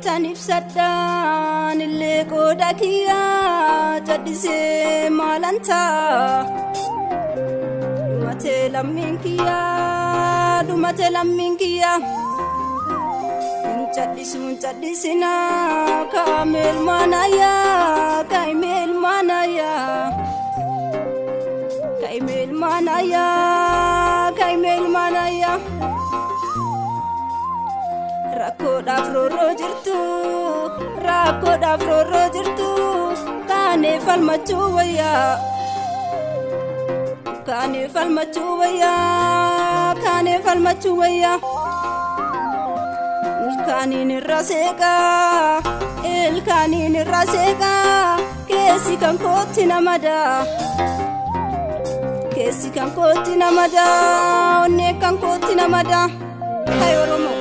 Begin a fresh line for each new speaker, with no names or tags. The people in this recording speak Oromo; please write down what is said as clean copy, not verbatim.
Akkamittan ibsadhaan illee qooda kiyyaa caddisee maalantaa dhumatee lammiin kiyyaa dhumatee lammiin kiyyaa hin caddisuun caddisinaa kaameel maanayaa kaimeel maanayaa kaimeel maanayaa kaimeel maanayaa. Rakkoodhaaf roorroo jirtu rakkoodhaaf roorroo jirtu kaanee falmachuu wayyaa kaanee falmachuu wayyaa kaanee falmachuu wayyaa ilkaaniin irra seeqaa ilkaaniin irra seeqaa keessi kan kootti namadaa keessi kan kootti namadaa onnee kan kootti namadaa hay Oromoo.